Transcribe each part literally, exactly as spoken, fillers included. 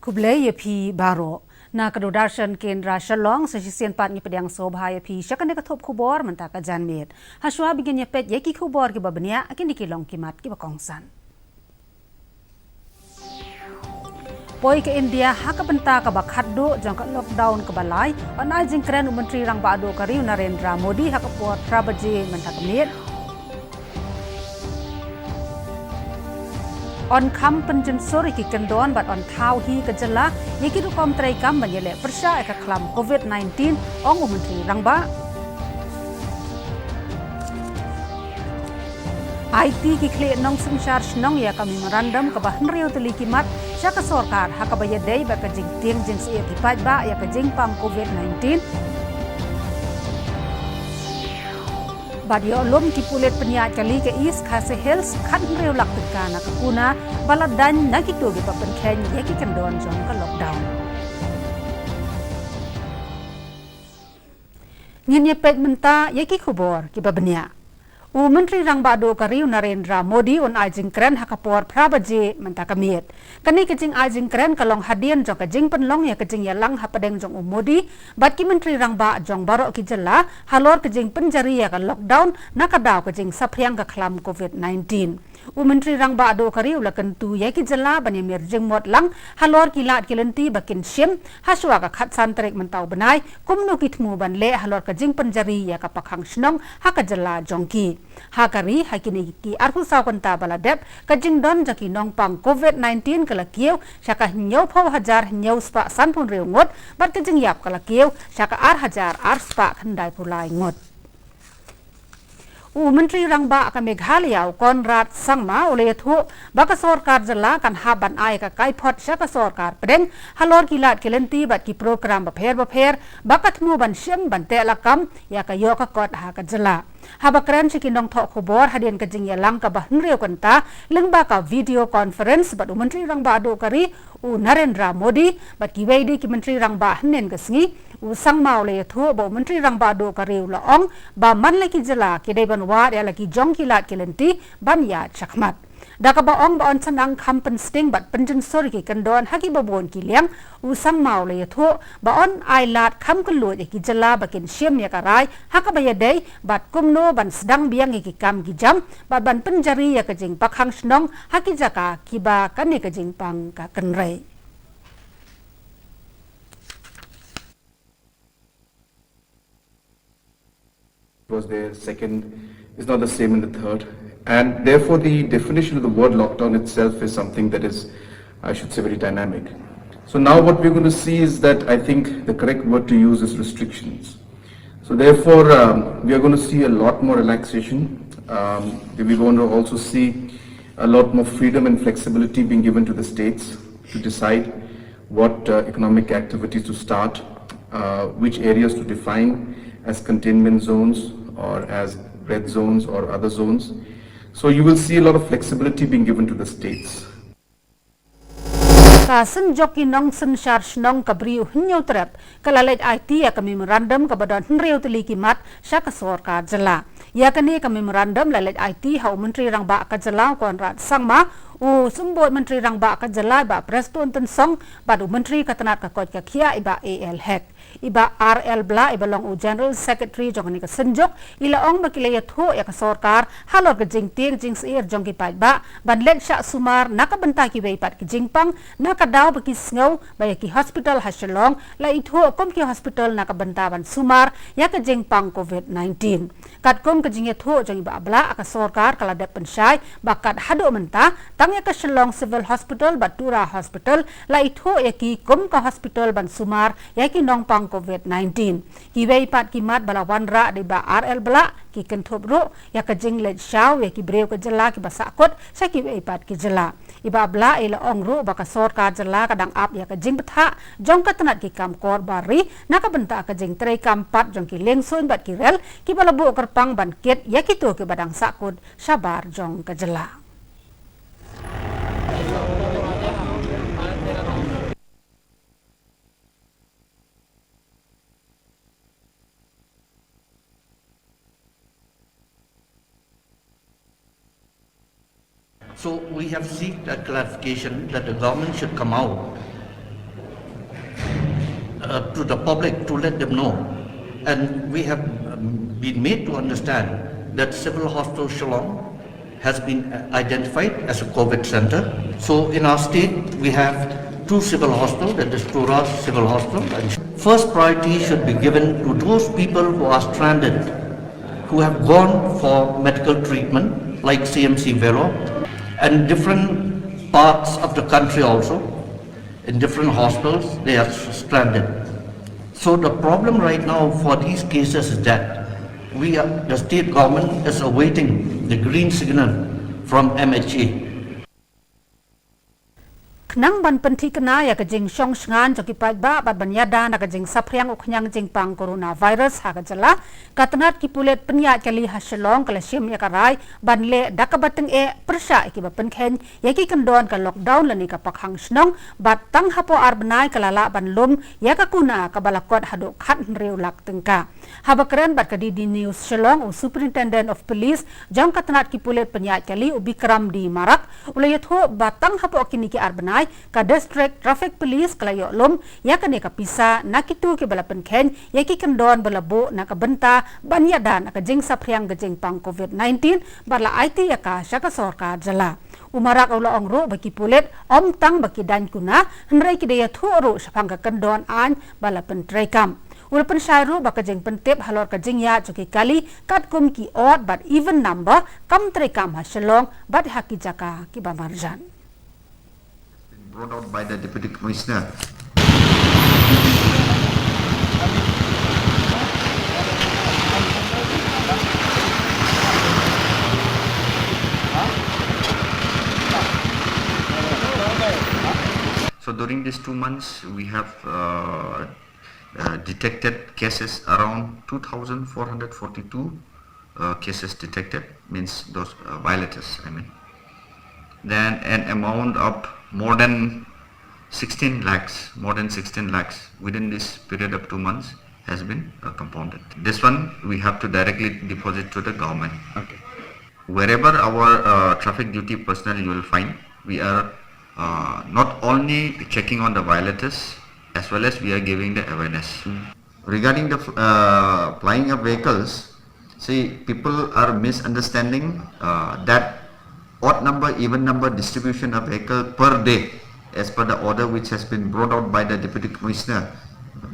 Khublei ïa phi baroh. Na ka Doordarshan Kendra Shillong, sa shisien pat ngi pdiang sngewbha ïa phi sha kane ka thup khubor mynta ka janmiet. Hashwa ba ngin ïa peit ïa ki khubor kiba bniah, kine ki long ki mat kiba kongsan. Poi ka India ha ka bynta kaba khatduh jong ka lockdown kaba lai, yn ai jingkren u Myntri Rangbah Duh ka ri u Narendra Modi ha ka por phra baje mynta ka miet. Yn kham pynjynsur ïa ki kyndon bad yn thaw hi ka jylla ïa ki rukom treikam ban ïaleh pyrshah ïa ka khlam covid nineteen, ong u Myntri Rangbah. Aiti ki khlieh nongsynshar shnong ïa ka memorandum kaba hynriew tylli ki mat sha ka sorkar ha kaba ïadei bad ka jingtieng jingsyier ki paidbah ïa ka jingpang covid nineteen. Bad ïoh lum ki pulit pynïaid kali ka East Khasi Hills, khathynriew lak tyngka na ka puna ba la daiñ na kito kiba pynkheiñ ïa ki kyndon jong ka lockdown. Ngin ïa peit mynta ïa ki khubor kiba bniah. U Myntri Rangbah Duh ka ri u Narendra Modi un ai jingkren ha ka por phra baje mynta ka miet. Kane ka jingai jingkren ka long hadien jong ka jingpynlong ïa ka jingïalang hapdeng jong u Modi bad ki Myntri Rangbah jong baroh ki jylla halor ka jingpynjari ïa ka lockdown na ka daw ka jingsaphriang ka khlam covid nineteen. U Myntri Rangbah Duh ka ri u la kyntu ïa ki jylla ban ïamir jingmut lang halor ki lad ki lynti ba kin shim hashwa ka khatsan tarik mynta u bnai, kumno ki thmu ban leh halor ka jingpynjari ïa ka pakhang shnong ha ka jylla jong ki. Ha ka ri, ha kine ki arphew saw kynta ba la dep, ka jingdon jong ki nongpang covid nineteen ka la kiew sha ka hynñiewphew hajar hynñiewspah sanphew hynriew ngut, bad ka jingïap ka la kiew sha ka ar hajar arspah khyndaiphew lai ngut. U Myntri Rangbah ka Meghalaya u Conrad Sangma u la ïathuh ba ka sorkar jylla kan hap ban ai ka kaiphod sha ka sorkar pdeng halor ki lad ki lynti bad ki program bapher bapher ba ka thmu ban shim ban teh lakam ïa ka ïoh ka kot ha ka jylla. Haba kren sha ki nongthoh khubor hadien ka jingïalang kaba hynriew kynta lyngba ka video conference bad u Myntri Rangbah Duh ka ri u Narendra Modi bad kiwei de ki Myntri Rangbah hynnin ka sngi, u Sangma u la ïathuh ba u Myntri Rangbah Duh ka ri u la ong ba man la ki jylla ki dei ban wad ïa la ki jong ki lad ki lynti ban ïaid shakhmat. Da kaba ong ba yn sa nang kham pynsting bad pynjynsur ïa ki kyndon ha kiba bun ki liang, u Sangma u la ïathuh ba yn ai lad kham kylluid ïa ki jylla ba kin shim ïa ka rai ha kaba ïadei bad kumno ban sdang biang ïa ki kam ki jam bad ban pynjari ïa ka jingpakhang shnong ha ki jaka kiba kane ka jingpang ka kynrei. Was there, second is not the same in the third. And therefore, the definition of the word lockdown itself is something that is, I should say, very dynamic. So now what we're going to see is that I think the correct word to use is restrictions. So therefore, um, we are going to see a lot more relaxation. Um, we're going to also see a lot more freedom and flexibility being given to the states to decide what, uh, economic activities to start, uh, which areas to define as containment zones or as red zones or other zones. So you will see a lot of flexibility being given to the states. Ka Synjuk ki Nongsynshar Shnong ka Bri u Hynñiewtrep ka la leit aiti ïa ka memorandum kaba don hynriew tylli ki mat sha ka sorkar jylla. Ïa kane ka memorandum la leit aiti ha u Myntri Rangbah ka jylla u Conrad Sangma, u Symbud Myntri Rangbah ka jylla i Bah Prestone Tynsong, bad u Myntri ka tnat ka koit ka khiah i Bah A L Hek. I Bah R L Blah iba long u General Secretary jong kane ka Synjuk i la ong ba ki la ïathuh ïa ka sorkar halor ka jingtieng jingsyier jong ki paidbah ban leit shah sumar na ka bynta kiwei pat ki jingpang, na ka daw ba ki sngew ba ïa ki hospital ha Shillong la ithuh kum ki hospital na ka bynta ban sumar ïa ka jingpang covid nineteen. Katkum ka jingïathuh jong i Bah Blah, ka sorkar ka la dep pynshai ba kat haduh mynta tang ïa ka Shillong Civil Hospital bad Tura Hospital la ithuh ïa ki kum ka hospital ban sumar ïa ki nongpang covid nineteen. Kiwei pat ki mat ba la wanrah da i Bah R L Blah ki kynthup ruh ïa ka jingleit shaw ïa ki briew ka jylla kiba sahkut sha kiwei pat ki jylla. I Bah Blah i la ong ruh ba ka sorkar jylla ka dang ap ïa ka jingbthah jong ka tnat ki kam kor bar ri na ka bynta ka jingtreikam pat jong ki liengsuiñ bad ki rel kiba la buh kyrpang ban kit ïa kito kiba dang sahkut shabar jong ka jylla. So we have seeked a clarification that the government should come out uh, to the public to let them know. And we have um, been made to understand that Civil Hospital Shillong has been uh, identified as a COVID center. So in our state, we have two civil hospitals, that is Tura Civil Hospital. And first priority should be given to those people who are stranded, who have gone for medical treatment, like C M C Vellore, and different parts of the country also. In different hospitals, they are stranded. So the problem right now for these cases is that we are, the state government is awaiting the green signal from M H A. Khnang ban pynthikna ïa ka jingshong shngain jong ki paidbah bad ban ïada na ka jingsaphriang u khñiang jingpang coronavirus ha ka jylla, ka tnat ki pulit pynïaid kali ha Shillong ka la shim ïa ka rai ban leh da kaba tyngeh pyrshah ïa kiba pynkheiñ ïa ki kyndon ka lockdown lane ka pakhang shnong, bad tang hapoh ar bnai ka la lah ban lum ïa ka kuna kaba la kot haduh khathynriew lak tyngka. Haba kren bad ka D D News Shillong, u Superintendent of Police jong ka tnat ki pulit pynïaid kali, u Bikram D Marak, u la ïathuh ba tang hapoh kine ki ar bnai ka District Traffic Police ka la ïoh lum ïa kane ka pisa na kito kiba la pynkheiñ ïa ki kyndon ba la buh na ka bynta ban ïada na ka jingsaphriang ka jingpang COVID nineteen bad la aiti ïa ka sha ka sorkar jylla. U Marak u la ong ruh ba ki pulit ym tang ba ki daiñ kuna, hynrei ki da ïathuh ruh shaphang ka kyndon aiñ ba la pyntreikam. U la pynshai ruh ba ka jingpyntip halor ka jingïaid jong ki kali katkum ki odd bad even number kam treikam ha Shillong bad ha ki jaka kiba marjan. Been brought out by the Deputy Commissioner. So during these two months, we have uh, uh, detected cases around two thousand four hundred forty-two uh, cases detected, means those uh, violators, I mean. Then an amount of more than sixteen lakhs, more than sixteen lakhs within this period of two months has been uh, compounded. This one we have to directly deposit to the government. Okay. Wherever our uh, traffic duty personnel you will find, we are uh, not only checking on the violators, as well as we are giving the awareness. Regarding the uh, flying of vehicles, see, people are misunderstanding uh, that odd number, even number distribution of vehicle per day, as per the order which has been brought out by the Deputy Commissioner.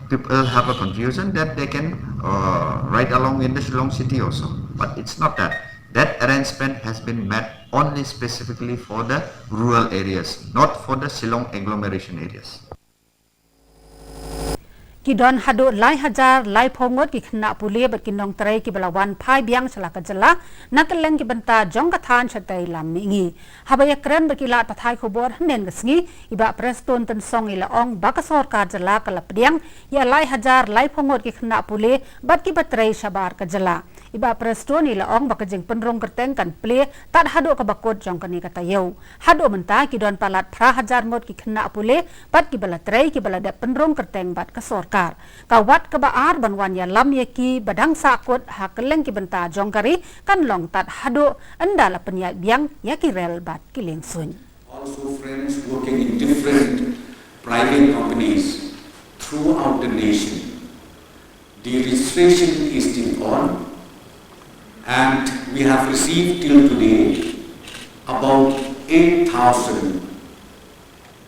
People have a confusion that they can uh, ride along in the Shillong city also, but it's not that. That arrangement has been made only specifically for the rural areas, not for the Shillong agglomeration areas. Ki don haduh lai hajar laiphew ngut ki khynnah pule bad ki nongtrei kiba la wan phai biang sha la ka jylla na kylleng ki bynta jong ka thaiñ shatei lam mihngi. Haba ïakren bad ki lad pathai khubor hynnin ka sngi, i Bah Prestone Tynsong i la ong ba ka sorkar jylla ka la pdiang ïa lai hajar laiphew ngut ki khynnah pule bad kiba trei shabar ka jylla. I Bah Prestone i la ong ba ka jingpynrung kyrteng kan plie tad haduh kaba kut jong kane ka taïew. Haduh mynta ki don palat phra hajar ngut ki khynnah pule bad kiba la trei kiba la dep pynrung kyrteng bad ka sorkar. Ka wat kaba ar ban wan ïalam ïa ki ba dang sah kut ha kylleng ki bynta jong ka ri kan long tad haduh ynda la pynïaid biang ïa ki rel bad ki liengsuiñ. Also, friends working in different private companies throughout the nation. The registration is still on, and we have received till today about eight thousand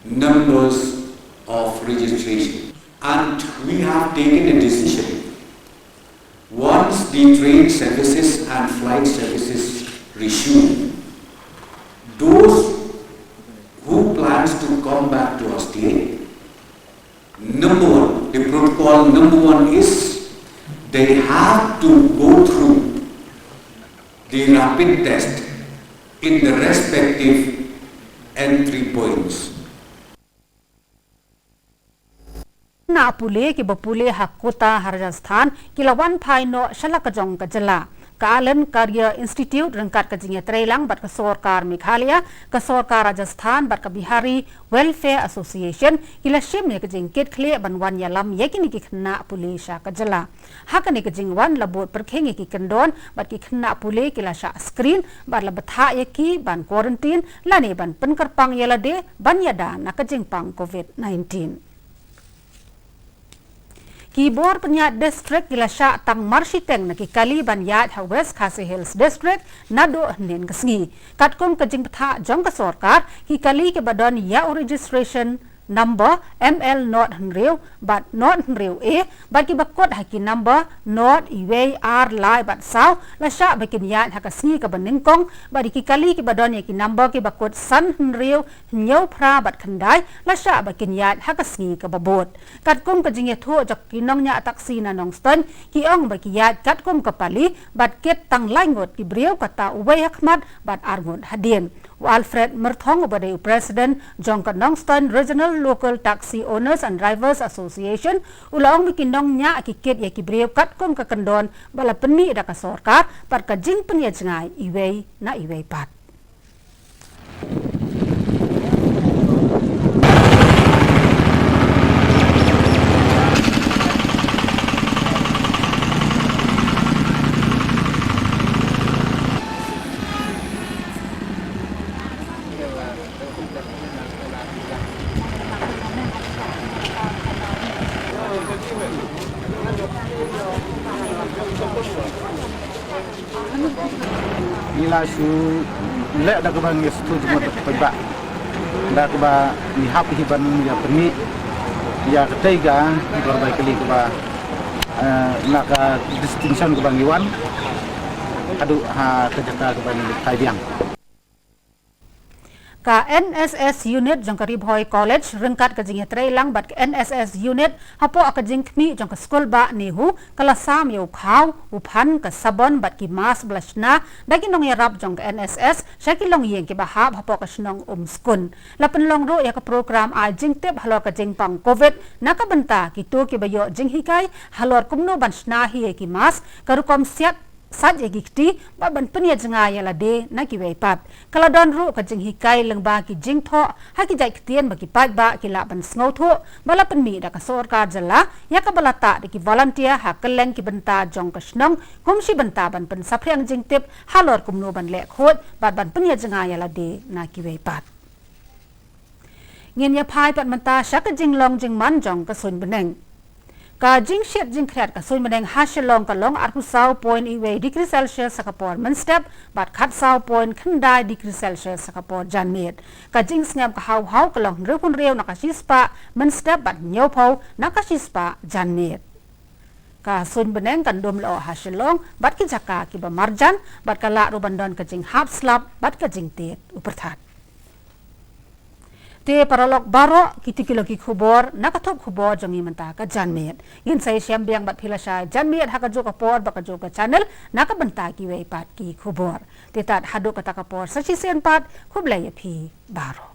numbers of registration. And we have taken a decision. Once the train services and flight services resume, those who plans to come back to our state, number one, the protocol number one is they have to go through the rapid test in the respective entry points. Khynnah pule kiba pule ha Kota ha Rajasthan ki la wan phai noh sha la ka jong ka jylla. Ka Alan Career Institute ryngkat ka jingïatreilang bad ka sorkar Meghalaya, ka sorkar Rajasthan bad ka Bihari Welfare Association ki la shim ïa ka jingkit khlieh ban wan ïalam ïa kine ki khynnah pule sha ka jylla. Ha kane ka jingwan la bud pyrkhing ïa ki kyndon bad ki khynnah pule ki la shah screen bad la bthah ïa ki ban quarantine lane ban pynkyrpang ïa lade ban ïada na ka jingpang COVID nineteen. Ki bor pynïaid district ki la shah tang marshiteng na ki kali ban ïaid ha West Khasi Hills District naduh hynnin ka sngi. Katkum ka jingbthah jong ka sorkar, ki kali kiba don ïa u registration number M L not hynriew bad not hynriew A bad kiba kut ha ki number not, wei, ar, lai bad saw la shah ba kin ïaid ha ka sngi kaba nyngkong bad ïa ki kali kiba don ïa ki number kiba kut san, hynriew, hynñiew, phra bad khyndai la shah ba kin ïaid ha ka sngi kaba bud. Katkum ka jingïathuh jong ki nongñiah taxi na Nongstoiñ, ki ong ba ki ïaid katkum ka pali bad kit tang lai ngut ki briew, kata uwei ha khmat bad ar ngut hadien. U Alfred Myrthong uba dei u president jong ka Nongstoiñ Regional Local Taxi Owners and Drivers Association u la ong ba ki nongñiah ki kit ïa ki briew katkum ka kyndon ba la pynmih da ka sorkar bad ka jingpynïajngai iwei na iwei pat. Ngi la shu leh da kaba ngi shu jingmut da kaba, da kaba ngi hap hi ban ïa pynmih ïa katei ka dorbar kali kaba, eh, na ka distinction kaba ngi wan haduh ha ka jaka kaba ngi phai biang. Ka N S S unit jong ka Ri Bhoi College ryngkat ka jingïatreilang bad ka N S S unit hapoh ka jingkhmih jong ka skul bah NEHU ka la sam ïa u khaw, u phan, ka sabon bad ki mask ba la shna da ki nongïarap jong ka N S S sha ki longïing kiba hap hapoh ka shnong Umskun. La pynlong ruh ïa ka program ai jingtip halor ka jingpang covid na ka bynta kito kiba ïoh jinghikai halor kumno ban shna hi ïa ki mask, ka rukom siat sait ïa ki kti bad ban pynïajngai ïa lade na kiwei pat. Ka la don ruh ka jinghikai lyngba ki jingthoh ha ki jait ktien ba ki paidbah ki lah ban sngewthuh ba la pynmih da ka sorkar jylla ïa kaba la tah da ki volunteer ha kylleng ki bynta jong ka shnong kum shi bynta ban pynsaphriang jingtip halor kumno ban leh khuid bad ban pynïajngai ïa lade na kiwei pat. Ngin ïa phai pat mynta sha ka jinglong jingman jong ka suiñ bneng. Ka jingshit jingkhriat ka suiñ bneng ha Shillong ka long arphew saw point wei degree Celsius ha ka por mynstep bad khatsaw point khyndai degree Celsius ha ka por janmiet. Ka jingsngem ka hawhaw ka long hynriewphew hynriew na ka shispah mynstep bad hynñiewphew na ka shispah janmiet. Ka suiñ bneng kan dum lyoh ha Shillong bad ki jaka kiba marjan bad ka lah ruh ban don ka jinghap slap bad ka jingtied u pyrthat. Te paralok baroh, kito ki long ki khubor na ka thup khubor jong ngi mynta ka janmiet. Ngin sa ïashem biang bad phi lashai janmiet ha kajuh ka por bad kajuh ka channel na ka bynta kiwei pat ki khubor. Te tad haduh kata ka por sa shisien pat, khublei ïa phi baroh.